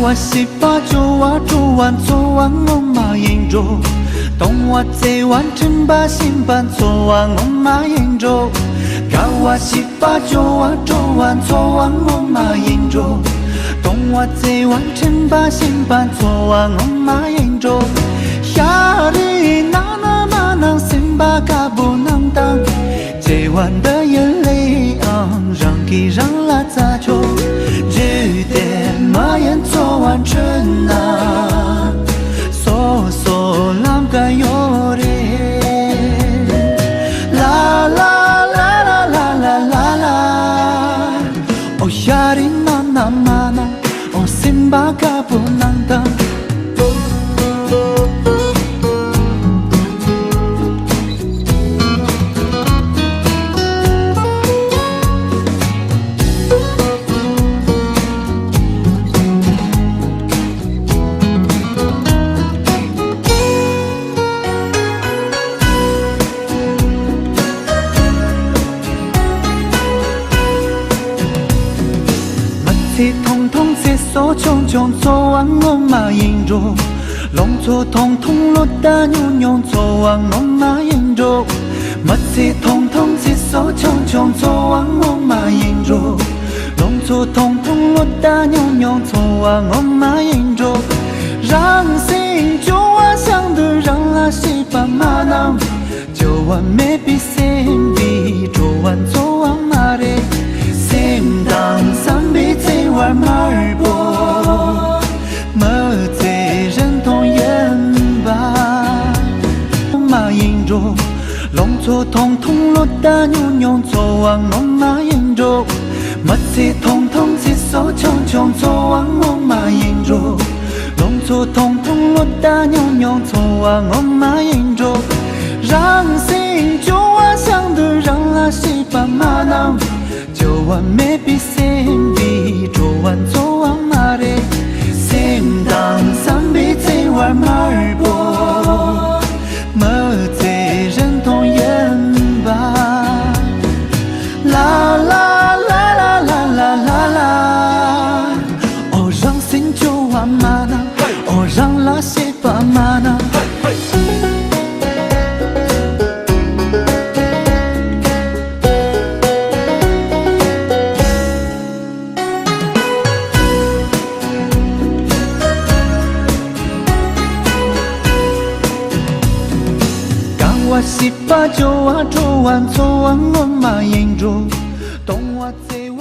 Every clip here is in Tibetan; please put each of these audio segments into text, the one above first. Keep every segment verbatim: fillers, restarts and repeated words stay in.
བ་ཤེས་པ་སྐྱོ་བ་སྤྲོ་བ་འཚོ་བ་ངོ་མ་ཡིན་འགྲོ། གཏོང་བ་བརྩེ་བ་འཕྲིན་པ་ཤེས་པ་འཚོ་བ་ངོ་མ་ཡིན་འགྲོ། དགའ་བ་ཤེས་པ་སྐྱོ་བ་སྤྲོ་བ་འཚོ་བ་ངོ་མ་ཡིན་འགྲོ། གཏོང་བ་བརྩེ་བ་འཕྲིན་པ་ཤེས་པ་འཚོ་བ་ངོ་མ་ཡིན་འགྲོ། ཤ་རི་ན་ན་མ་ན་སེམས་པ་དཀར་པོ་རྣམས་དང་། བརྩེ་བ་འདི་ཡི་ལས་ཨང་རང་གིས་རང་ལ་བཙལ་ཆོག་རྒྱུ་དེ་མ་ཡིན་འཚོ་བ་འཕྲོད་ན། སོ་སོ་ལམ་ཀ་ཡོད་རེད། ལ་ལ་ལ་ལ་ལ་ལ། ཨོ་ཤ་རི་ན་ན་མ་ན། ཨོ་སེམས་པ་དཀར་པོ་རྣམས་དང་། མི་ཚེ་ཐུང་ཐུང་ཚེ་སྲོག་ཆུང་ཆུང་འཚོ་བ་ངོ་མ་ཡིན་འགྲོ། ལང་ཚོ་ཐུང་ཐུང་ལོ་ཟླ་ཉུང་ཉུང་འཚོ་བ་ངོ་མ་ཡིན་འགྲོ། མི་ཚེ་ཐུང་ཐུང་ཚེ་སྲོག་ཆུང་ཆུང་འཚོ་བ་ངོ་མ་ཡིན་འགྲོ། ལང་ཚོ་ཐུང་ཐུང་ལོ་ཟླ་ཉུང་ཉུང་འཚོ་བ་ངོ་མ་ཡིན་འགྲོ། རང་སེམས་སྐྱོ་བ་བྱང་དུ་རང་ལ་ཤེས་པ་མ་ནམ། སྐྱོ་བ་མེད་པའི་སེམས་པའི་སྤྲོ་བ་འཚོ་བ་མ་རེད། སེམས་དང་བསམ་པའི་བརྩེ་བ་དམར་པོ། མི་ཚེ་རིང་ཐུང་ཡིན་པ། མ་ཡིན་འགྲོ། ལང་ཚོ་ཐུང་ཐུང་ལོ་ཟླ་ཉུང་ཉུང་འཚོ་བ་ངོ་མ་ཡིན་འགྲོ། མི་ཚེ་ཐུང་ཐུང་ཚེ་སྲོག་ཆུང་ཆུང་འཚོ་བ་ངོ་མ་ཡིན་འགྲོ། ལང་ཚོ་ཐུང་ཐུང་ལོ་ཟླ་ཉུང་ཉུང་འཚོ་བ་ངོ་མ་ཡིན་འགྲོ། རང་སེམས་སྐྱོ་བ་བྱང་དུ་རང་ལ་ཤེས་པ་མ་ནམ། སྐྱོ་བ་མེད་པའི་སེམས་པའི་སྤྲོ་བ་འཚོ་བ་མ་རེད། སེམས་དང་བསམ་པའི་བརྩེ་བ་དམར་པོ། མི་ཚེ་རིང་ཐུང་ཡིན་པ། ལ་ལ་ལ་ལ། ཨོ་རང་སེམས་སྐྱོ་བ་མ་ན། ཨོ་རང་ལ་ཤེས་པ་མ་ན། དགའ་བ་སྐྱིད་པ་སྐྱོ་བ་སྤྲོ་བ་འཚོ་བ་ངོ་མ་ཡིན་འགྲོ། གཏོང་བ་བརྩེ་བ།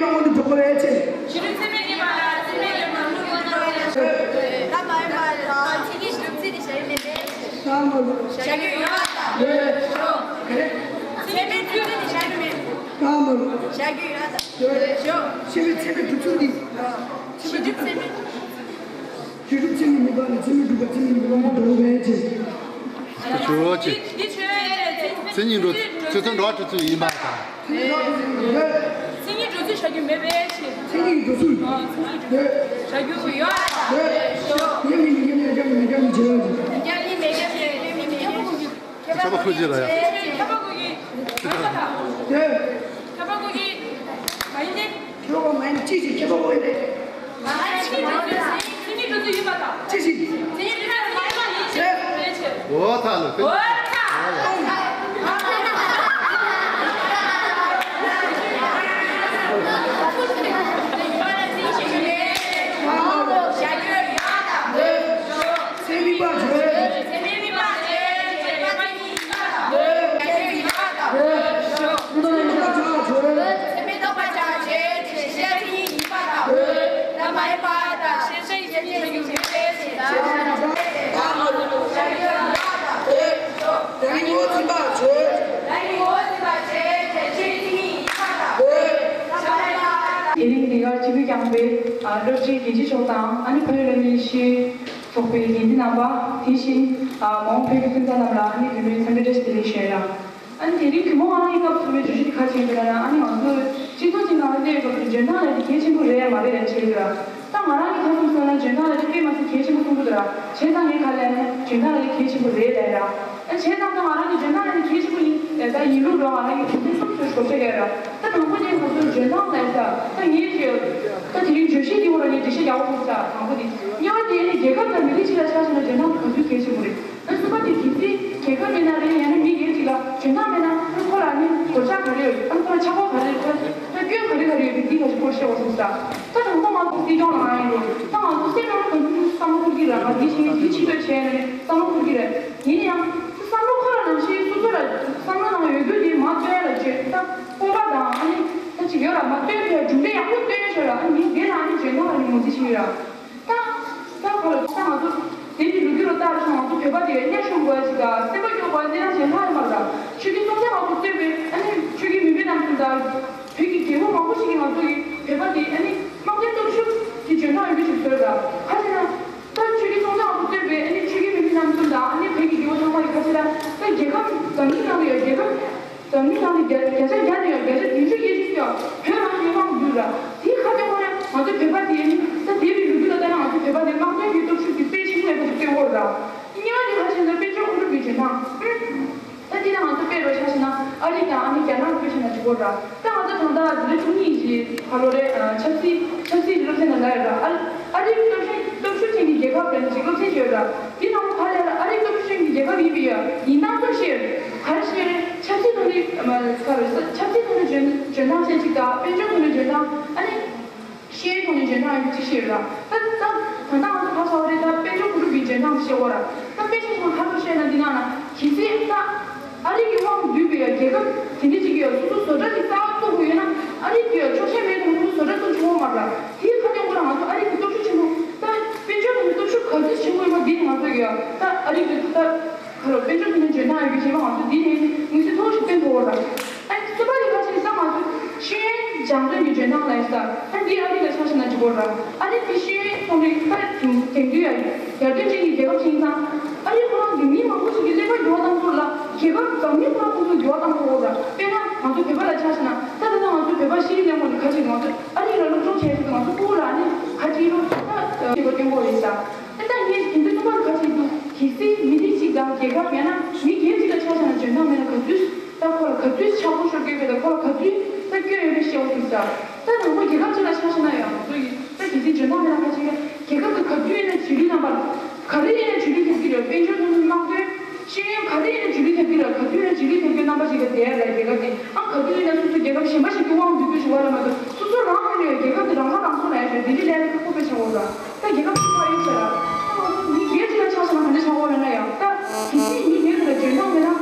ནང་དུ་འགྲོ་དགོས་རེད་ཅེས། གཞི་རིམ་ཚད་མའི་དགེ་མ་ལ་ཚད་མའི་དགེ་མ་ལ་ལུགས་ལ་འགྲོ་བའི་ཕྱིར། ད་མ་ཡིན་པ་དང་ཚིག་གི་སྒྲུབ་ཚིག་དེ་བྱ་ཡུལ་མེད་པས། ད་མ་ལུགས། བྱ་རྒྱུ་ཡོད་པ་དང་། ཡོད། ཞོག་ག་རེ། ཚད་མའི་སྒྲུབ་ཚིག་དེ་བྱ་ཡུལ་མེད། ད་མ་ལུགས། བྱ་རྒྱུ་ཡོད་དང་། ཡོད། ཞོག་ཚད་མའི་ཚད་མའི་སྒྲུབ་ཚུལ་འདི། གཞི་རིམ་ཚད་མའི། གཞི་རིམ་ཚད་མའི་དམིགས་པ་ནི་ཚད་མའི་སྒྲུབ་པ་ཚད་མའི་དམིགས་པ་ནི་འགྲོ་བའི་ཕྱིར། ཆོས་ཅན། འདི་ཆོས་ཅན། མཚན་ཉིད་འགྲོ་ཚུལ་མཚན་ཉིད་འགྲོ་བ་འགྲོ་ཚུལ་ཡིན་པ་དང་། མཚན་ཉིད་འགྲོ་ཚུལ་བྱ་རྒྱུ་མེད་པའི་ཕྱིར། མཚན་ཉིད་འགྲོ་ཚུལ། ཨ། མཚན་ཉིད་འགྲོ་ཚུལ། བྱ་རྒྱུ་ཡོད། ཡོད། མེད་མེད་མེད་མེད་མེད་མེད་མེད་མེད་མེད་མེད་མེད། ཁྱད་པར་ཁོ་ཅི་ལ་ཡ། ཁྱད་པར་ཁོ་གི། ཡོད། ཁྱད་པར་ཁོ་གི། མ་ཡིན་ཏེ། ཁྱད་པར་མ་ཡིན་ཅི་ཞིག་ཁྱད་པར་ཁོ་ཡིན་ཏེ། མཚན་ཉིད་འགྲོ་ཚུལ་ཡིན་པ་དང་། ཅི་ཞིག་འོ་ཐ་ལོ། སེམས་མི་དཔའ་བྱོས། དེ་རིང་འདི་གར་སྤྱི་འཐུས་རྒྱང་འབོད་སློབ་གྲྭའི་དགེ་ཆེ་མཆོག་དང་ཨ་ནི་ཕ་ཡུལ་ལ་མི་ཤི། ཚོགས་པའི་འགན་འཛིན་རྣམ་པ། དེ་བཞིན་མ་འོངས་བོད་ཀྱི་སོན་རྩ་རྣམས་ལ་ཨ་ནི་རིམ་པས་འཚམས་འདྲི་བཀྲ་ཤིས་བདེ་ལེགས་ཞུ་ཡ། ཨ་ནི་དེ་རིང་གུས་མོ་ཨ་ནི་སྐབས་སུ་བའི་བརྗོད་གཞི་དེ་ག་ཅིག་ཡིན་པ་ལབ་ན། ཨ་ནི་ང་ཚོ་སྤྱི་ཚོགས་ཅིག་ནང་ལ་གནས་ཡོད་སྐབས་སུ་འཇོན་ཐང་ལབ་དེ་གལ་ཆེན་པོ་རེད་མ་རེད་ལབ་བྱས་ཡོད་ར། ད་ང་རང་གི་ཁ་ཐུག་སོང་ན་འཇོན་ཐང་ལབ་དེ་དཔེ་མ་སྲིད་གལ་ཆེན་པོ་མཐོང་གི་འདུག་ར། བྱས་ཙང་ངས་ག་ལབ་ན་འཇོན་ཐང་ལབ་དེ་གལ་ཆེན་པོ་རེད་ལབ་ཡ། ཨ་བྱས་ཙང་ད་ང་རང་གི་འཇོན་ཐང་ལབ་དེ་གལ་ཆེན་པོ་ཡིན་ལབ་ད་ཡིན་ལུགས་ར། ང་རང་གི་དོན་ཚན་གསུམ་ཚོས་བགོ་བཤའ་རྒྱག་ཡོད་ར། ད་དང་པོ་དེ་ང་ཚོ་འཇོན་ཐང་ལབ་ས་ད་ངས་ཀྱི་ད་དེ་རིང་བརྗོད་གཞི་དེ་འོག་ལ་ངས་འགྲེལ་བཤད་རྒྱག་དགོས་ས་དང་པོ་དེ། གཉིས་པ་དེ་ནི་རྒྱལ་ཁབ་དང་མི་རིགས་གཅིག་ལ་ཆ་བཞག་ན་འཇོན་ཐང་དེ་ག་ཚོད་གལ་ཆེན་པོ་རེད། ཨ་གསུམ་པ་དེ་གལ་སྲིད་རྒྱལ་ཁབ་མེད་ན་རེད། ཡང་ན་མི་སྒེར་གཅིག་ལ་འཇོན་ཐང་མེད་ན་ཨ་ཁོ་ལ་ནི་གོད་ཆག་ག་རེ་ཡོད། ཨ་ཁོ་ལ་ཆག་སྒོ་ག་རེ་ཡོད། ཁོ་ལ་སྐྱོན་ག་རེ་ག་རེ་ཡོད་པའི་འདི་ག་ཞིག་སྐོར་བཤད་དགོས་སོང་ས། ད་དང་པོ་ང་ཚོ་སྲིད་སྐྱོང་ལ་ང་ཡིན་རེད། ད་ང་ཚོ་སེམས་ནང་གང་ཐུབ་བསམ་བློ་འཁོར་གྱི་རེད། ང་འདི་བྱེད་ངས་འདི་བྱེད་འདོད་བྱས་ནས་བསམ་བློ་འཁོར་གྱི་རེད། ཡིན་ཡང་བསམ་བློ་ཁ་ལ་ནང་བཞིན་སོ་སོ་ལ་བསམ་བློ་ནང་ཡོད་རྒྱུ་དེ་མ་བཏོན་ལ་བརྗོད། ད་སྤོབས་པ་དང་ཨ་ནི་ད་ཅིག་ཡོད་ལ་མ་བཏོན་དེ་གྲུབ་འབྲས་ཡག་པོ་བཏོན་ཆོག་ལ། ཨ་ནི་འདི་ལ་ཨ་ནི་འཇོན་ཐང་ལ་ནི་ངོས་འཛིན་བྱེད་ཀྱི་རེད། ད་ད་ག་ལ་ད་ང་ཚོ་དེ་འདྲའི་ལོ་རྒྱུས་ལ་བལྟ་རུ་སོང་། ང་ཚོ་བོད་པ་དེ་གཉའ་ཤོར་དགོས་ཡ་ཞིག་དང་སེམས་པ་སྐྱོ་དགོས་ཡ་འདི་རང་གཞན་ལྷག་ཡོད་མ་རེད། ད་ཆོས་ཀྱི་སྲོང་བཙན་སྔ་པོ་གཙོས་པའི་ཨ་ནི་ཆོས་ཀྱི་མུས་པའི་རྣམ་གསུམ་དང་བོད་ཀྱི་རྒྱལ་པོ་མང་པོ་ཞིག་གིས་ང་ཚོ་གི་བོད་པ་དེ་ཨ་ནི་དམག་དོན་སྟོབས་ཤུགས་ཀྱི་འཇོན་ཐང་ཡོད་རྒྱུ་ཞིག་བཟོས་ར། ག་ཅི་ན་ད་ཆོས་ཀྱི་སྲོང་བཙན་སྔ་པོ་གཙོས་པའི་ཨ་ནི་ཆོས་ཀྱི་མུས་པའི་རྣམ་གསུམ་དང་ཨ་ནི་བོད་ཀྱི་རྒྱལ་པོ་ཚང་མ་གི་ག་ཅི་ན་ད་རྒྱལ་ཁབ་འཛམ་གླིང་ནང་ལ་ཡོད་རྒྱལ་ཁབ། འཛམ་གླིང་ནང་ནས་བརྒྱ་བརྒྱ་ཆ་བརྒྱ་ནས་ཡང་བརྒྱ་ཆ་བདུན་ཅུ་དབྱེ་གཅིག་ཀྱང་བོད་རང་གི་དབང་དུ་འདུས་ར། དེའི་ཁ་གཏད་ཁོ་ན་ང་ཚོ་བོད་པ་དེ་ནི་ད་དེ་རིང་ལོ་རྒྱུས་ལ་ལྟ་ན་ང་ཚོ་བོད་པ་དེ་དམག་དོན་གྱི་སྟོབས་ཤུགས་ཀྱི་དཔེ་ཆེན་པོ་ཡག་པོ་ཞིག་སྟོན་གྱི་ཡོད་ར། གཉིས་པ་དེ་ཁ་ཆེ་ན་དཔལ་འབྱོར་ཁོང་ཁྲོ་གི་འཇོན་ཐང་། ད་དེ་ན་ང་ཚོ་དཔེ་རུ་ཆ་བཞག་ན་ཨ་རི་དང་ཨ་ནི་རྒྱ་ནག་དཔེ་བཞག་ན་འགྲིག་གི་ར། ད་ང་ཚོ་ད་ལྟ་འཛིན་གྲྭ་བཅུ་གཉིས་ཀྱི་ཧ་ལོ་རེད། ཆབ་སྲིད་ཆབ་སྲིད་ཀྱི་སློབ་ཚན་ནང་ལ་ཡོད་ར། ཨ་ཨ་རིའི་སྟོབས་ཤུགས་སྟོབས་ཤུགས་ཅན་གྱི་རྒྱལ་ཁབ་རེད་ཅེས་སློབ་ཚན་ཞིག་ཡོད་ར། དེ་ནང་ལ་ཕར་ལ་ཨ་རིའི་སྟོབས་ཤུགས་ཅན་གྱི་རྒྱལ་ཁབ་ཡིན་པའི་ཡ་ཡིན་སྟངས་ཙམ་ཞིག་ག་རེ་ཞིག་རེད། ཆབ་སྲིད་ཐོག་ནས་མ་ཁ་རེད། ཆབ་སྲིད་ཐོག་ནས་འཇོན་འཇོན་ཐང་ཅན་ཅིག་དང་དཔལ་འབྱོར་ཐོག་ནས་འཇོན་ཐང་ཨ་ནི་ཤེས་ཡོན་ཐོག་ནས་འཇོན་ཐང་ཡོད་ཅིག་ཤེས་ར། ད་ད་ད་ལྟ་ང་ཚོ་ཁ་ཤས་རེད། ད་དཔལ་འབྱོར་གོང་འཕེལ་གྱི་འཇོན་ཐང་ཤེས་དགོས་ར། ད་དཔེ་ཆ་ཁོང་ཁ་ཐོར་བཤད་ན་འདི་ནང་ན་གལ་སྲིད་ད་ཨ་རི་གི་དབང་དུ་བསྡུས་པའི་རྒྱལ་ཁབ་དེ་འདྲ་ཅིག་གིས་སོ་སོ་བཟོ་གྲྭ་གི་གསར་བཙུགས་དགོས་ཡོད་ན་ཨ་རི་གིས་ཆོག་ཤེས་མེད་དུ་སོ་སོ་བཟོ་གྲྭ་བཙུགས་ཆོག་གི་མ་རེད། དེའི་ཁ་ཐོན་ཁོ་རང་ང་ཚོ་ཨ་རི་གི་སྟོབས་ཤུགས་ཆེན་པོ་ད་དཔལ་འབྱོར་ཐོག་ནས་སྟོབས་ཤུགས་ག་ཚོད་ཆེན་པོ་ཡིན་པ་འདི་ནི་ང་ཚོ་གིས་ད་ཨ་རི་གི་ད། ཁ་ལོ་དཔལ་འབྱོར་ཐོག་ནས་འཇོན་ཐང་ཡོད་རྒྱུ་བྱས་པ་ང་ཚོ་འདི་ནས་མི་ཚེ་མཐོ་ཞིག་སྟོན་ཐུབ་པ་རེད། ཨ་ནི་གསུམ་པ་དེ་ཁ་ཆེ་ས་ང་ཚོ་ཤེས་ཡོན་སྦྱང་བརྡར་གྱི་འཇོན་ཐང་ལ་ཡིན་ས། ཨ་ནི་འདི་ཨ་རི་ལ་ཆ་བཞག་ན་འགྲིག་གི་རེད། ཨ་ནི་འདི་ཤེས་ཡོན་ཐོག་ནས་ད་དེང་དེང་དུས་ཡ་ཡར་ཐོན་ཅན་གྱི་རྒྱལ་ཁབ་ཅིག་ཡིན་ཙང་ཨ་རི་ཁོ་རང་གི་མི་མང་པོ་ཞིག་གི་ཀླད་པ་འགྱུར་བ་གཏང་ཐུབ་ལ་རྒྱལ་ཁབ་འཛམ་གླིང་ཁོ་རང་ཁོང་ཚོ་འགྱུར་བ་གཏང་ཐུབ་ཡོད་རེད། དཔེར་ན་ང་ཚོ་བོད་པ་ལ་ཆ་བཞག་ན་ད་ད་ལྟ་ང་ཚོ་བོད་པ་ཤེས་རིག་ལས་ཁུངས་ནས་ཁ་ཅིག་ང་ཚོ་ཨ་རི་ལ་སློབ་སྦྱོང་བྱས་ཚུལ་ང་ཚོ་ཕྲུ་གུ་ལ་ཨ་ནི་ཁ་ཅིག་སློབ་ད་ཤེས་པ་སྟོན་གྱི་ཡོད་རེད་ས། ཨ་ད་ངས་དེ་ཚོ་གསུམ་པ་ལ་ཁ་ཅིག་འདུག་གལ་སྲིད་མི་རིགས་གཅིག་དང་རྒྱལ་ཁབ་ཡང་ན་མི་སྒེར་གཅིག་ལ་ཆ་བཞག་ན་འཇོན་ཐང་མེད་ན་ག་དུས་ད་ཁོ་ལ་ག་དུས་ཆག་སྒོ་ཤོར་གྱི་ཡོད་པ་དང་ཁོ་ལ་ག་དུས་ད་སྐྱོན་ཡོད་པའི་ཤེས་དགོས་ཀྱི་ས། ད་དང་པོ་རྒྱལ་ཁབ་གཅིག་ལ་ཆ་བཞག་ན་ཡང་ང་ཚོ་ཡིན་ད་གལ་སྲིད་འཇོན་ཐང་མེད་ན་ཁ་ཅིག་རྒྱལ་ཁབ་ཀྱི་ག་དུས་ཡིན་ན་རྗེས་ལུས་རྣམ་པ་ག་རེ་ཡིན་ན་རྗེས་ལུས་ཐེབས་ཀྱི་རེད། དཔལ་འབྱོར་ཐོག་ནས་དམག་དོན་ཤེས་ཡོན་ག་རེ་ཡིན་ན་རྗེས་ལུས་ཐེབས་ཀྱི་རེད། ག་དུས་ཡིན་ན་རྗེས་ལུས་ཐེབས་རྒྱུའི་རྣམ་པ་ཞིག་ག་བསྡད་རེད། རྒྱལ་ཁབ་དེ་ཨང་ག་དུས་ཡིན་ན་སོ་སོ་རྒྱལ་ཁབ་གཞན་པ་ཞིག་གི་དབང་དུ་བསྡུས་ཞུ་བ་ལ་མ་གཏོགས་སོ་སོ་རང་ངོས་ནས་རྒྱལ་ཁབ་དེ་རང་ཁ་རང་གསོ་ལ་ཡ་ཞོད་འདི་འདྲའི་ལས་ཁག་པོ་ཆགས་འོང་ལ། ད་རྒྱལ་ཁབ་ཅིག་ཕར་གཡུག་བྱས་ལ། ད་ང་ཚོ་མི་སྒེར་གཅིག་ལ་ཆ་བཞག་ན་ག་འདྲ་ཆགས་འོང་ལབ་ན་ཡང་ད་གལ་སྲིད་མི་སྒེར་དེ་ལ་འཇོན་ཐང་མེད་ན་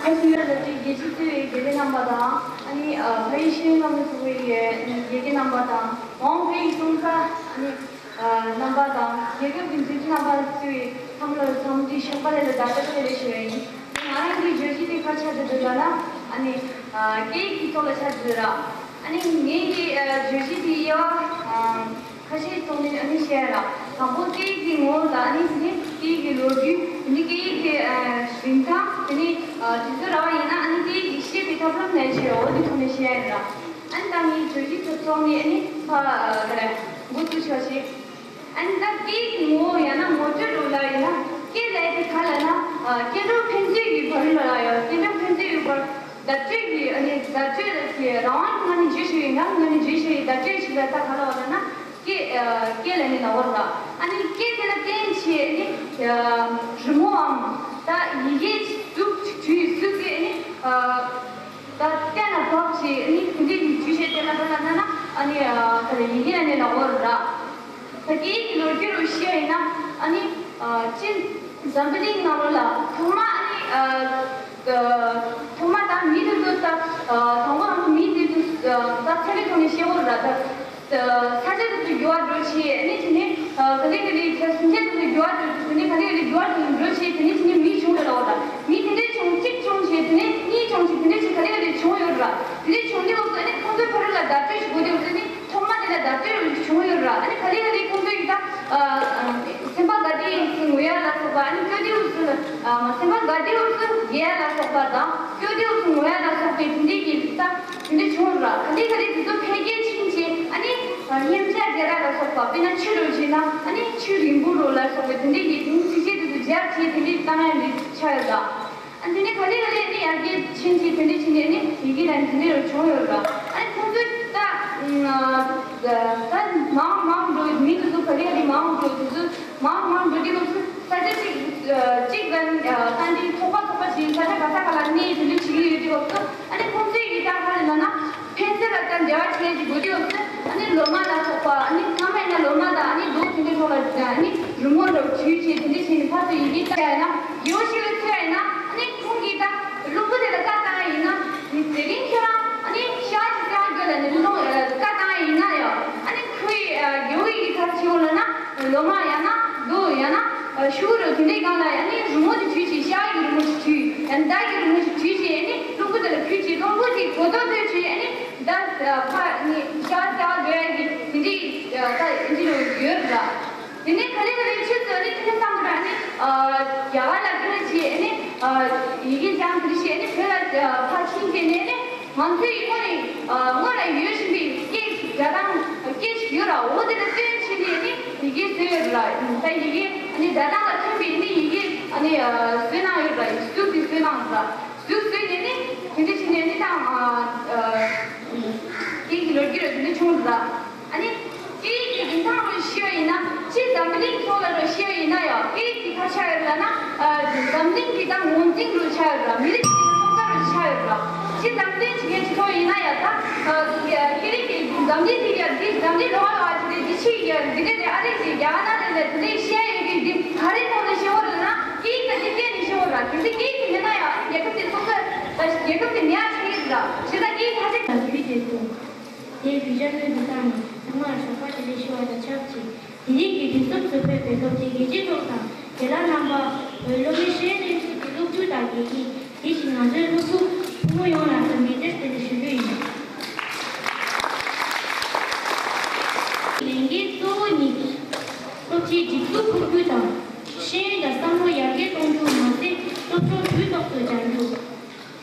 ཁ་ཤས་ལ་ཅིག་རྒྱལ་སྤྱི་གཙོས་པའི་དགེ་ལས་རྣམ་པ་དང་ཨ་ནི་ཕ་ཡུལ་ཤེས་ཡོན་ལྷན་ཁང་ཚོགས་པའི་དགེ་རྒན་རྣམ་པ་དང་མ་འོངས་བོད་ཡིག་སློབ་གྲྭ་ཨ་ནི་རྣམ་པ་དང་རྒྱལ་ཁབ་ཀྱི་འཛིན་སྐྱོང་རྣམ་པ་གཙོས་པའི་ཚང་མ་ལ་འཚམས་འདྲི་ཞོགས་པ་ལས་ལ་བདག་ཅག་ལས་ལས་ཞུ་བ་ཡིན། ང་རང་གི་བརྗོད་གཞི་དེ་ག་ཆགས་བསྡད་འདུག་ལབ་ན་ཨ་ནི་སྐད་ཡིག་གི་ཐོག་ལ་ཆགས་བསྡད་འདུག་ར། ཨ་ནི་ངའི་གི་ཨ་བརྗོད་གཞི་དེ་ཡོད་ཨ་ཁ་ཤས་ཐོག་ནས་ཨ་ནི་བཤད་ཡ་ར། དང་པོ་སྐད་ཡིག་གི་ངོ་བོ་དང་ཨ་ནི་དེ་ནས་སྐད་ཡིག་གི་ལོ་རྒྱུས། དེ་ནས་སྐད་ཡིག་གི་ཨ་རིན་ཐང་། དེ་ནས་ཨ་དུས་ཚོད་རག་པ་ཡིན་ན་ཨ་ནི་སྐད་ཡིག་གི་བཤད་པའི་ཐབས་ལམ་ལ་བཤད་འོ་དེ་ཐོག་ནས་བཤད་ཡ་ར། ཨ་ནི་ད་ངའི་བརྗོད་གཞི་ཐོག་ཐོག་ནས་ཨ་ནི་ཕ་ཨ་ག་རེ་འགོ་བཙུགས་ཆོག་ཤེས། ཨ་ནི་ད་སྐད་ཡིག་ངོ་བོ་ཡང་ན་ངོ་སྤྲོད་རུ་ལ་ཡིན་ན་སྐད་ལབ་དེ་ག་ལབ་ན་ཨ་སྐད་གྲགས་འཕེལ་འགྱུར་གྱི་བར་ལ་ཡོད། སྐད་གྲགས་འཕེལ་འགྱུར་གྱི་བར་བརྡ་སྤྲོད་ཀྱི་ཨ་ནི་བརྡ་སྤྲོད་ཀྱི་རང་དབང་ང་ནི་བརྗོད་ཤེས་ཡིན་ན་ང་ནི་བརྗོད་ཤེས་ཡིན། བརྡ་སྤྲོད་ཞིག་ལ་ད་ག་ལ་བ་ལ་ན་སྐད་ཨ་སྐད་ལ་ནི་ན་བར་ལ་ཨ་ནི་སྐད་དེ་ལ་བརྟེན་བྱས་ རི་མོའམ་ད་ཡི་གེ་གཟུགས་བྲིས་གཟུགས་དེ་ནི་ད་གཏན་ལ་ཕབ་བྱས་ནི་དེ་འདྲའི་གི་བྲིས་བྱས་དེ་ལ་ཕར་ལ་ན་ན་ཨ་ནི་ག་ལ་ཡི་གེ་ཨ་ནི་ལ་འོ་ར་ད་སྐད་ཡིག་གི་ལོ་རྒྱུས་རུ་བཤད་ཡིན་ན་ཨ་ནི་ཅི་འཛམ་བུ་གླིང་ནང་ལོགས་ལ་ཐོག་མ་ཨ་ནི་ཐོག་མ་ད་མི་དེ་ཚོ་ད་དང་པོ་རང་མི་དེ་ཚོ་ད་ཚན་རིག་ཐོག་ནས་བཤད་འོ་ར་ད། ས་ཆ་དེ་ཚོ་འགྱུར་བ་འགྲོ་ཆེ་ཨ་ནི་དེ་ནས་ག་ལེ་ག་ལེ་ཁྱེད་སུམ་ཆ་དེ་ཚོ་འགྱུར་བ་འགྲོ་དེ་ནས་ག་ལེ་ག་ལེ་འགྱུར་བ་འགྲོ་ཆེ་དེ་ནས་དེ་ནས་མི་བྱུང་ཡོད་ར་བ་ད་མི་དེ་འདྲས་བྱུང་གཅིག་བྱུང་ཆེ་དེ་ནས་གཉིས་བྱུང་ཆེ་དེ་འདྲས་ཆེ་ག་ལེ་ག་ལེ་བྱུང་ཡོད་ར་དེ་འདྲས་བྱུང་དུས་འོག་ཏུ་ཨ་ནི་ཁོང་ཚོའི་བར་ལ་བརྡ་སྤྲོད་ཞིག་དགོས་དུས་འོག་ཏུ་ནི་ཐོག་མ་དེ་ལ་བརྡ་སྤྲོད་ཞིག་བྱུང་ཡོད་ར་ཨ་ནི་ག་ལེ་ག་ལེ་ཁོང་ཚོའི་ད་སེམས་པ་དགའ་དེ་ཡིན་ངུ་ཡ་ལ་སོགས་པ་ཨ་ནི་སྐྱོ་དེ་འོག་ཏུ་སེམས་པ་དགའ་དེ་འོག་ཏུ་དགེ་ཡ་ལ་སོགས་པ་དང་སྐྱོ་དེ་འོག་ཏུ་ངུ་ཡ་ལ་སོགས་པའི་དེ་འདྲས་ཀྱི་ད། དེ་འདྲ་བྱུང་ར། ག་ལེ་ག་ལེ་དེ་ཚོ་འཕེལ་རྒྱས་ཕྱིན་རྗེས་ཨ་ནི་སྙེམས་ཆ་རྒྱ་ར་ལ་སོགས་པ་དཔེར་ན་ཆུ་རུ་བྱས་ན་ཨ་ནི་ཆུ་རིང་པོ་རུ་ལ་སོགས་པའི་དེ་འདྲའི་གི་དེ་ཚིགས་བཅད་དེ་ཚོ་སྦྱར་བྱས་དེ་འདྲའི་བཏང་ཡ་ནི་ཆགས་ཡོད་ལ། ཨ་དེ་ནས་ག་ལེ་ག་ལེ་ནི་ཡར་རྒྱས་ཕྱིན་རྗེས་དེ་འདྲ་ཕྱིན་ནས་ནི་ཡི་གེ་ལ་དེ་འདྲ་རུ་བྱུང་ཡོད་ར། ཨ་ནི་ཁོང་ཚོས་ད་ད་མང་མང་འགྲོ་མི་དེ་ཚོ་ག་ལེ་ག་ལེ་མང་འགྲོ་དེ་ཚོ། མང་མང་འགྲོ་དུས་སྐབས་སུ་ས་ཆ་གཅིག་གཅིག་ལ་ད་འདི་ཚོགས་པ་ཚོགས་པ་ཞིག་ས་ཆ་ག་ས་ག་ལ་གནས་དེ་འདྲ་བྱེད་ཀྱི་ཡོད་དུས་སྐབས་སུ་ཨ་ནི་ཁོང་ཚོས་ཡི་དྭགས་ཧ་ལས་ན་ན་ཕན་ཚུན་ལ་ད་འབྲེལ་བ་བྱེད་ཀྱི་དགོས་དུས་སྐབས་སུ་ཨ་ནི་ལོ་མ་ལ་སོགས་པ་ཨ་ནི་སྔ་མ་ཡིན་ན་ལོ་མ་དང་ཨ་ནི་རྡོ་དེ་འདྲའི་ཐོག་ལ་ཨ་ནི་རི་མོ་འདྲ་བོ་བྲིས་བྱས་དེ་འདྲ་བྱས་ནས་ཕར་ཚུར་ཡི་གེ་བཏང་ཡ་ན་རྒྱལ་པོ་ཞིག་ལ་མཚོན་ཡ་ཡིན་ན་ཨ་ནི་ཁོང་གིས་ད་བློན་པོ་དེ་ལ་བཀའ་བཏང་ཡ་ཡིན་ན་ནི་དེ་རིང་ཁྱོད་རང་ཨ་ནི་ཤར་གྱི་གསང་བ་བརྒྱུད་ལ་ནི་བློན་བཀའ་བཏང་ཡ་ཡིན་ན་ཡང་ཨ་ནི་ཁོའི་རྒྱལ་པོ་ཡི་གེ་ཚར་ཕྱི་བོ་ལ་ན། ལོ་མ་ཡང་ན་རྡོ་ཡང་ན་ཤུ་གུ་རུ་དེ་འདྲའི་སྒང་ལ་ཡང་ནི་རི་མོ་དེ་བྲིས་ཤིག་ཤ་ཡི་རི་མོ་ཞིག་བྲིས་ཡང་མདའ་གི་རི་མོ་ཞིག་བྲིས་ཤིག་ཡང་ནི་རླུང་བུ་དེ་ལ་ཕུལ་ཅིག་རླུང་བུ་དེ་གོ་ཐོས་ཐོས་ཤིག་ཡང་ནི་མདའ་ཕ་ནི་ཤ་རྩ་བ་འགྲོ་ཡ་གི་དེ་འདྲའི་ད་དེ་འདྲའི་ཡོད་ར། དེ་ནས་ག་ལེ་ག་ལེ་ཆུ་ཚོད་ནི་དེ་ནས་བསམ་གི་ར་ནི་རྒྱ་གར་ལ་ཁ་ལ་ཆེ་ནི་ཡི་གེ་སྦྱང་གི་རེད་ཤེས་ནི་བོད་ལ་ཕར་ཕྱིན་བྱས་ནས་ནི། ང་ཚོའི་སྔོན་ནས་སྔོན་ལ་ཡོད་བཞིན་པའི་སྐད་སྒྲ་གདངས་སྐད་ཅིག་ཡོད་ར། འོ་དེ་ལ་བསྟུན་བྱས་ནས་ནི་ཡི་གེ་བཟོས་ཡོད་ར། ད་ཡི་གེ་ནི་སྒྲ་གདངས་ལ་མཐུན་པའི་ནི་ཡི་གེ་ནི་བཟོས་གནང་ཡོད་ར། གཟུགས་དེ་བཟོས་གནང་ར། གཟུགས་བཟོས་ནས་ནི་དེ་འདྲ་བྱས་ནས་ནི་ད་སྐད་ཀྱི་ལོ་རྒྱུས་ར་དེ་འདྲ་བྱུང་ར། ཨ་ནི། སྐད་ཡིག་གི་རིན་ཐང་རུ་ཤེས་པ་ཡིན་ན་སྤྱིར་འཛམ་བུ་གླིང་ཐོག་ལ་རུ་ཤེས་པ་ཡིན་ན་ཡང་སྐད་ཡིག་གི་ཕར་ཆགས་ཡོད་ལ་ན་འཛམ་གླིང་གི་ད་ངོས་འཛིན་རུ་ཆགས་ཡོད་ལ་མི་རིགས་ཀྱི་ཐོག་ལ་རུ་ཆགས་ཡོད་ལ་སྤྱིར་འཛམ་གླིང་ཇི་སྐད་ཇི་ཐོག་ཡིན་ན་ཡང་ད་སྐད་ཡིག་གི་འཛམ་གླིང་དེ་ཡང་འདི་འཛམ་གླིང་ལོ་བ་ལ་བ་དེ་འདི་ཕྱི་ཡི་འདི་འདྲ་དེ་ཨ་རི་དེ་རྒྱ་ནག་དེ་ལ་དེ་འདྲ་ཤེས་ཡོད་ཀྱི་འདི་ག་རེ་ཐོག་ལ་ཤེས་བོ་རེད་ན་སྐད་ཡིག་ད་དེ་གཏན་ནས་ཤེས་བོ་ར། དེ་ཚེ་སྐད་ཡིག་དེ་མེད་ན་ཡང་རྒྱལ་ཁབ་དེ་ཐོག་ལ་རྒྱལ་ཁབ་དེ་མེད་ཡ་ཆགས་ཀྱི་རེད་ལ་ཞེ་ད་སྐད་ཡིག་ཕ་ཆེ། དེའི་རྒྱུ་ཆ་སྣོད་དུ་བཏང་ནས་ཚང་མར་ཞོགས་པ་བདེ་ལེགས་ཞུ་བ་དང་ཆབས་ཅིག་དེ་རིང་གི་དུས་གསུམ་སུ་ཕེབས་པའི་སློབ་ཆེན་དགེ་ཆེ་མཆོག་དང་རྒན་ལགས་རྣམ་པ། བོད་སློབ་གཉེར་ཤེས་ཡོན་སློབ་ཕྲུག་གི་སློབ་ཕྲུག་དང་དགེ་རྒན། དེ་བཞིན་ང་ཚོའི་སློབ་ཕྲུག་ཕྲུ་གུ་ཡོངས་ལ་འཚམས་འདྲི་བཀྲ་ཤིས་བདེ་ལེགས་ཞུ་རྒྱུ་ཡིན། ལས་འགན་གཙོ་བོ་ནི་སློབ་ཆེན་སྒྲིག་འཛུགས་འཁོར་རྒྱུག་དང་། ཤེས་ཡོན་དང་བསམ་བློ་ཡར་རྒྱས་གཏོང་རྒྱུ་མ་ཟད་སློབ་སྦྱོང་དུས་ཐོག་ཏུ་སྦྱང་རྒྱུ།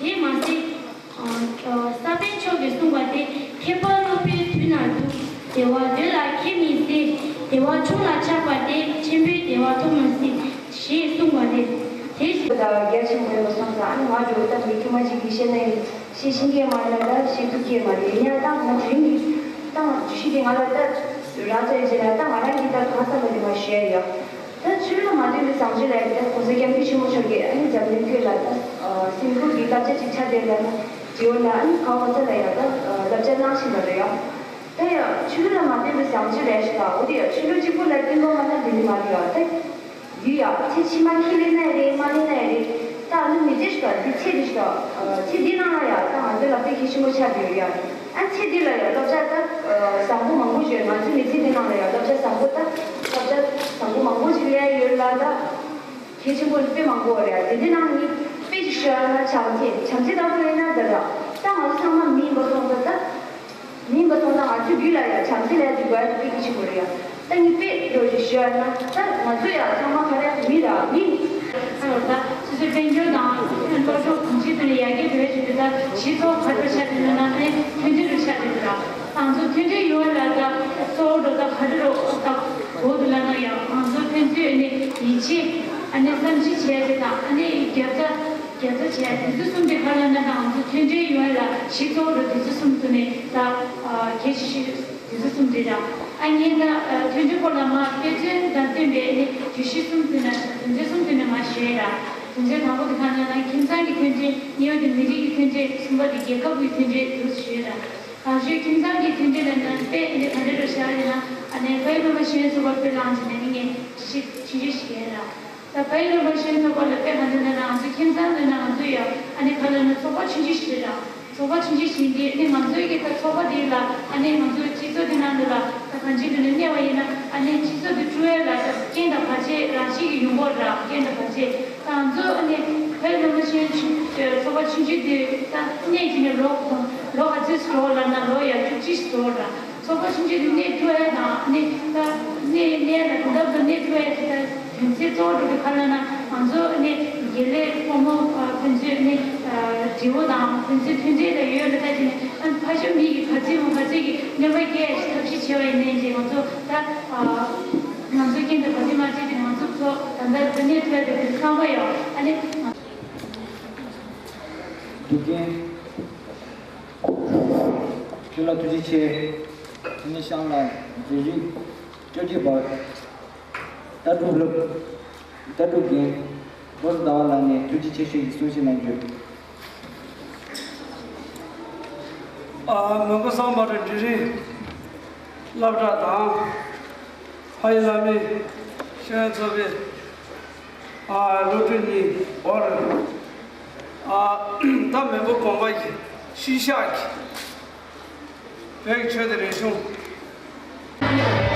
དེས་མ་ཟད། ཨ། ས་པཎ་མཆོག་གིས་གསུངས་པ་དེ་མཁས་པ་སློབ་པའི་དུས་ན་སྡུག་བདེ་བ་འདོད་ལ་མཁས་མི་ཟད། བདེ་བ་ཆུང་ལ་ཆགས་པ་དེ་ཆེན་པོའི་བདེ་བ་ཐོབ་མི་སྲིད་ཞེས་གསུངས་པ་རེད། དེ་བཞིན། ད་རྒྱ་ཆེན་པོ་ཡིན་པ་སོང་ཙང་ཨ་ནི་ང་འགྲོ་སྟབས་མི་ཁྱོད་མ་ཅིག་གིས་བཤད་ན་ཡིན་ཤེས་ཤེས་མཁན་མ་རེད་ད་ཤེས་ཐུབ་མཁན་མ་རེད། ཡིན་ཡང་ད་ང་དེ་རིང་གི་ད་ང་བརྗོད་གཞི་དེ་ང་ལ་ད་རག་ཚོད་ཡིན་ཅེ་ན་ད་ང་རང་གི་ད་གང་བསམ་པ་དེ་མ་ཞུ་ཡ་ཡོད། ད་ཆོས་ལུགས་ལ་མ་ལྟོས་པའི་བཟང་སྤྱོད་ལ་ཡང་ད་༸གོང་ས་༸སྐྱབས་མགོན་ཆེན་པོ་མཆོག་གིས་ཨ་ནི་འཛམ་གླིང་ཁྱོན་ལ་ད་སེམས་ཁུར་གྱི་བསླབ་བྱ་ཅིག་ཆགས་བསྡད་ཡོད་ན་དེ་འོ་ན་ཨ་ནི་གང་ག་ས་ལ་ཡང་ད་བསླབ་བྱ་གནང་བཞིན་པ་རེད་ཡ། ད་ཡང་ཆོས་ལུགས་ལ་མ་ལྟོས་པའི་བཟང་སྤྱོད་རེད་ཞེས་པ་འོ་དེ་ཡང་ཆོས་ལུགས་གཅིག་པུ་ལ་བརྟེན་པ་མ་ན་འགྲིག་གི་མ་རེད་ཡ། ད་ཡུལ་ཡ་ཚེ་ཕྱི་མ་ཁས་ལེན་ན་ཡང་རེད་མ་ལེན་ན་ཡང་རེད། ད་ཨ་ནི་མི་ཚེ་ཞིག་ད་འདི་ཚེ་འདི་ཞིག་ད་ཚེ་འདི་ནང་ལ་ཡ་ད་ང་ཚོའི་ལ་དཔེ་གལ་ཆེན་པོ་ཆགས་བསྡད་ཡོད་ཡ། ཨ་ཚེ་འདི་ལ་ཡང་བསླབ་བྱ་ད་བཟང་པོ་མང་པོ་ཞིག་ཡོད། ང་ཚོའི་མི་ཚེ་འདི་ནང་ལ་ཡང་བསླབ་བྱ་བཟང་པོ་ད་བསླབ་བྱ་བཟང་པོ་མང་པོ་ཞིག་སླེབས་ཡོད་ལ་ད་གལ་ཆེན་པོ་དཔེ་མང་པོ་རེད། དེ་འདི་ནང་ནི་དཔེ་ཞིག་ཞུ་ཡ་ན་བྱམས་བརྩེ། བྱམས་བརྩེ་ལྟ་བུ་ཡིན་ན་ད་ལ་ད་ང་ཚོ་ཚང་མ་མི་ཡིན་པ་སོང་ཙང་ད་མི་ཡིན་པ་སོང་ཙང་ང་ཚོའི་རྒྱུད་ལ་ཡང་བྱམས་བརྩེ་ལ་ཡང་འདུག་པ་དཔེ་གལ་ཆེན་པོ་རེད་ཡ། ད་ངས་དཔེ་འདྲ་ཞིག་ཞུ་ཡ་ན་ད་ང་ཚོ་ཡང་ཚང་མ་ག་རེ་མི་ར་མི། ཁ་ལོ་ད་སོ་སོའི་དཔལ་འབྱོར་དང་སློབ་སྦྱོང་གང་ཅི་དེ་ལ་ཡར་རྒྱས་འགྲོ་ཡ་ཞིག་དེ་ད་གཞི་གཙོ་བོ་ག་རེ་ཆགས་བསྡད་ན་ན་ནས་མཐུན་སྒྲིལ་རུ་ཆགས་བསྡད་འདུག་ར། ང་ཚོ་མཐུན་སྒྲིལ་ཡོང་བ་ལ་ད་གཙོ་བོ་འགྲོ་ད་ག་རེ་རོགས་ད་གོ་འདུག་ལ་ན་ཡང་ང་ཚོ་ཕན་ཚུན་ཨ་ནི་ཡིད་ཆེས་ཨ་ནི་བསམ་ཤེས་བྱས་ཏེ་དང་ཨ་ནི་རྒྱབ་རྩ་རྒྱབ་རྩ་བྱས་དེ་ཚོ་གསུམ་དེ་ག་ལ་ན་ད་ང་ཚོ་མཐུན་སྒྲིལ་ཡོང་བ་ལ་གཞི་གཙོ་བོ་འགྲོ་དེ་ཚོ་གསུམ་དུ་ནས་ད་གལ་ཆེ་ཤོས་དེ་ཚོ་གསུམ་རེད་ད། ཨ་ངས་ད་མཐུན་སྒྲིལ་སྐོར་ལ་མ་དཔེ་མཚོན་དང་བསྟུན་པའི་ཨ་ནི་བརྗོད་གཞི་གསུམ་དུ་ན། དོན་ཚན་དང་པོ་དེ་ག་རེ་ལབ་ན་ཁྱིམ་ཚང་གི་མཐུན་སྒྲིལ། གཉིས་པ་དེ་མི་རིགས་ཀྱི་མཐུན་སྒྲིལ། གསུམ་པ་དེ་རྒྱལ་ཁབ་ཀྱི་མཐུན་སྒྲིལ་དེ་ཚོ་ཞུས་ར། ང་ཚོའི་ཁྱིམ་ཚང་གི་མཐུན་སྒྲིལ་ལབ་ན་དཔེ་དེ་ག་འདྲ་འདྲ་བཞག་ཡོད་ན། ཨ་ནི་ཕ་ཡུལ་སློབ་མ་ཤེས་ཡོན་ཚོགས་པ་དཔེ་བླངས་བྱས་ནས་ནི་ངས་ཞིབ་ཆུང་ཆུང་ཞིག་ཡིན་ར། ད་ཕ་ཡུལ་སློབ་མ་ཤེས་ཡོན་ཚོགས་པ་ལ་དཔེ་ག་འདྲ་ལབ་ན། ང་ཚོའི་ཁྱིམ་ཚང་ལབ་ན་ང་ཚོ་ཡ་ཨ་ནི་ག་ལབ་ན་ཚོགས་པ་ཆུང་ཆུང་ཞིག་རེད་ར། ཚོགས་པ་ཆུང་ཆུང་ཞིག་འདི་ནི་ང་ཚོའི་གི་ད་ཚོགས་པ་འདི་ལ་ཨ་ནི་ང་ཚོའི་སྤྱི་ཚོགས་འདི་ནང་དུ་ལ་ད་གང་ཅི་འདི་ནི་གནས་པ་ཡིན་ན། ཨ་ནི་སྤྱི་ཚོགས་འདི་བསྐྲུན་ཡས་ལ་ད་རྐྱེན་དང་བར་ཆད་རང་བཞིན་གྱི་ཡོང་གི་ར། རྐྱེན་དང་བར་ཆད། ད་ང་ཚོ་ཨ་ནི་ཕ་ཡུལ་སློབ་མ་ཤེས་ཡོན་ཚོགས་པ་ཆུང་ཆུང་འདི་ད་གནས་ཀྱི་ནི་ལོ་ལོ་ག་ཚོད་ཞིག་འགྲོ་ལབ་ན་ལོ་ཡ་བཅུ་གཅིག་ཞིག་འགྲོ་ར། ཚོགས་པ་ཆུང་ཆུང་དེ་གནས་ཐུབ་ཡས་དང་། ཨ་ནི་ད་གནས་གནས་ལ་དུས་རྟག་ཏུ་གནས་ཐུབ་ཡས་དེ་ད་དོན་ཚན་གཙོ་བོ་དེ་ག་ལབ་ན། ང་ཚོ་ཨ་ནི་དགེ་ལས་ཕོ་མོ་ཨ་ཕན་ཚུན་ཨ་ནི་ཨ་འབྲེལ་བ་དང་ཕན་ཚུན་མཐུན་སྒྲིལ་ལ་ཡོད་ལ་ལྟ་ཅི་ནས། ཨ་ཕར་ཕྱོགས་མི་གི་ག་ཚོད་མང་ག་ཚོད་ཀྱི་གནོད་པ་སྐྱེལ་ཡས་ཐབས་ཤེས་བྱས་པ་ཡིན་ནའི་ཅིག་ང་ཚོ་ད་ཨ་ང་ཚོ་རྐྱེན་དང་བར་ཆད་མ་བྱས་ཏེ་ང་ཚོ་ཚོ་ད་ལྟ་ད་གནས་ཐུབ་ཡས་དེ་དེ་ཚང་མ་ཡོད། ཨ་ནི་འདུག་གིན། ཁྱོད་ལ་ཐུགས་རྗེ་ཆེ། ཐེ་མི་ཤང་ལ་འབྲུ་རིགས་བཅོ་བརྒྱད་པ་ལྟ་གྲུབ་སློབ་ལྟ་གྲུབ་རྒན་བོ་ཟླ་བ་ལགས་ནས་ཐུགས་རྗེ་ཆེ་ཞུ་ཡི་གསུང་བཤད་གནང་རྒྱུ། ཨ་མོན་གྷོ་སམ་བྷོ་ཊ་འབྲུ་རིགས་སློབ་གྲྭ་དང་། ཕ་ཡུལ་བླ་མའི་ཤེས་ཡོན་ཚོགས་པའི་ཨ་སློབ་ཕྲུག་གཉིས་བར། ཨ་ད་མེས་པོ་གོང་མ་གི་ཤི་ཤག་གི་བོད་ཀྱི་ཆོས་དང་རིག་གཞུང་།